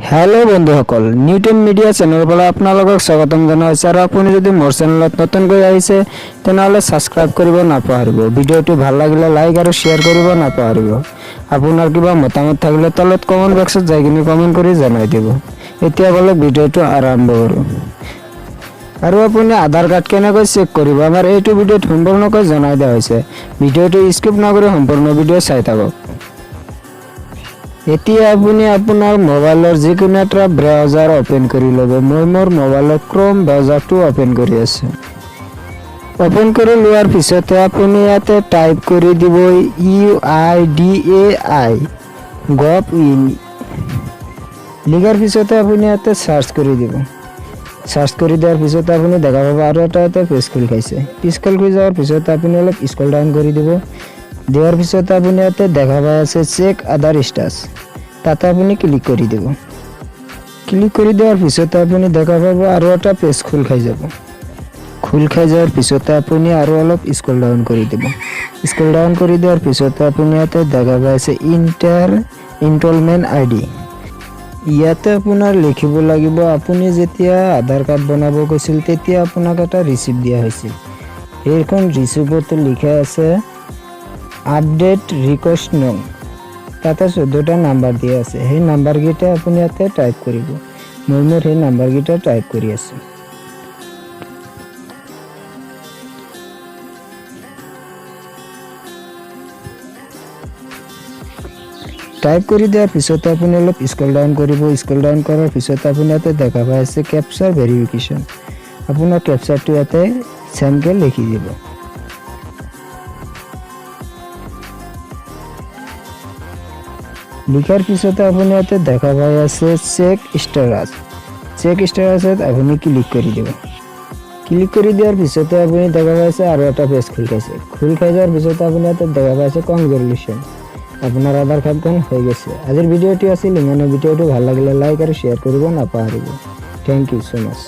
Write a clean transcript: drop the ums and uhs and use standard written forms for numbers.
Hello' বন্ধুসকল, Newton media চেনেলৰ পৰা আপোনালোকক স্বাগতম জনাইছোঁ। আৰু আপুনি যদি মোৰ চেনেলত নতুনকৈ আহিছে, তেনেহ'লে ছাবস্ক্ৰাইব কৰিব নাপাহৰিব। ভিডিঅ'টো ভাল লাগিলে লাইক আৰু শ্বেয়াৰ কৰিব নাপাহৰিব। আপোনাৰ কিবা মতামত থাকিলে তলত কমেণ্ট বক্সত যাই কিনে কমেণ্ট কৰি জনাই দিব। এতিয়া বলক, ভিডিঅ'টো আৰম্ভ কৰোঁ। আৰু আপুনি আধাৰ কাৰ্ড কেনেকৈ চেক কৰিব, আমাৰ এইটো ভিডিঅ'ত সম্পূৰ্ণকৈ জনাই দিয়া হৈছে। ভিডিঅ'টো স্কিপ নকৰি সম্পূৰ্ণ ভিডিঅ' চাই থাকক। এতিয়া আপুনি আপোনাৰ মোবাইলৰ যিকোনো এটা ব্ৰাউজাৰ অ'পেন কৰি ল'ব। মই মোৰ মোবাইলত ক্ৰ'ম ব্ৰাউজাৰটো অ'পেন কৰি আছোঁ। অ'পেন কৰি লোৱাৰ পিছতে আপুনি ইয়াতে টাইপ কৰি দিব UIDAI gov in। লিখাৰ পিছতে আপুনি ইয়াতে চাৰ্চ কৰি দিব। চাৰ্চ কৰি দিয়াৰ পিছত আপুনি দেখা পাব আৰু এটা ইয়াতে পেজ খুলি খাইছে। পেজ খুলি যোৱাৰ পিছত আপুনি অলপ স্ক্ৰল ডাউন কৰি দিব। দিয়াৰ পিছত আপুনি ইয়াতে দেখা পাই আছে চেক আধাৰ ষ্টেটাছ, তাতে আপুনি ক্লিক কৰি দিব। ক্লিক কৰি দিয়াৰ পিছতে আপুনি দেখা পাব আৰু এটা পেজ খোল খাই যাব। খোল খাই যোৱাৰ পিছতে আপুনি আৰু অলপ স্ক্ৰল ডাউন কৰি দিব। স্ক্ৰল ডাউন কৰি দিয়াৰ পিছতে আপুনি ইয়াতে দেখা পাইছে এণ্টাৰ এনৰলমেণ্ট আইডি। ইয়াতে আপোনাৰ লিখিব লাগিব, আপুনি যেতিয়া আধাৰ কাৰ্ড বনাব গৈছিল, তেতিয়া আপোনাক এটা ৰিচিপ্ট দিয়া হৈছিল। সেইখন ৰিচিপ্টত লিখা আছে আপডেট ৰিকুৱেষ্ট নং। তাতে 14টা নাম্বাৰ দিয়া আছে। সেই নাম্বাৰকেইটা আপুনি ইয়াতে টাইপ কৰিব। মই মোৰ সেই নাম্বাৰকেইটা টাইপ কৰি আছোঁ। টাইপ কৰি দিয়াৰ পিছতে আপুনি অলপ স্ক্ৰল ডাউন কৰিব। স্ক্ৰল ডাউন কৰাৰ পিছত আপুনি ইয়াতে দেখা পাই আছে কেপচাৰ ভেৰিফিকেশ্যন। আপোনাৰ কেপচাৰটো ইয়াতে চেমকৈ লিখি দিব। লিখাৰ পিছতে আপুনি ইয়াতে দেখা পাই আছে চেক ষ্টেটাছ। চেক ষ্টেটাছত আপুনি ক্লিক কৰি দিব। ক্লিক কৰি দিয়াৰ পিছতে আপুনি দেখা পাইছে আৰু এটা পেজ খোল খাইছে। খোল খাই যোৱাৰ পিছতে আপুনি ইয়াতে দেখা পাইছে কংগ্ৰেচুলেশ্যন, আপোনাৰ আধাৰ কাৰ্ডখন হৈ গৈছে। আজিৰ ভিডিঅ'টি আছিল ইমানে। ভিডিঅ'টো ভাল লাগিলে লাইক আৰু শ্বেয়াৰ কৰিব নাপাহৰিব। Thank you so much.